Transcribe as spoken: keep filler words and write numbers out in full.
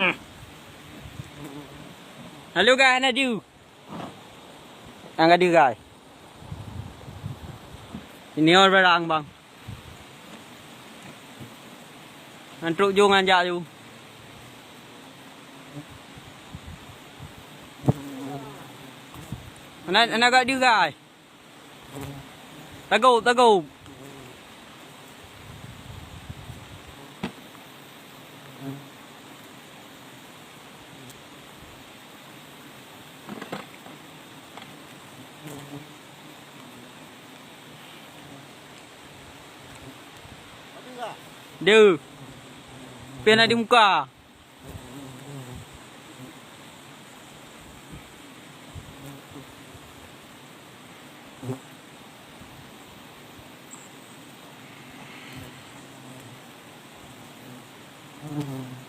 Halo, guys, na deuh. Nyang ka deuh, guys. Ini orang barang, bang. Nyan trok jong nyan jak ju. Hana, hana gak deuh, guys. Tagôb, tagôb. Deuh. Pih na di muka.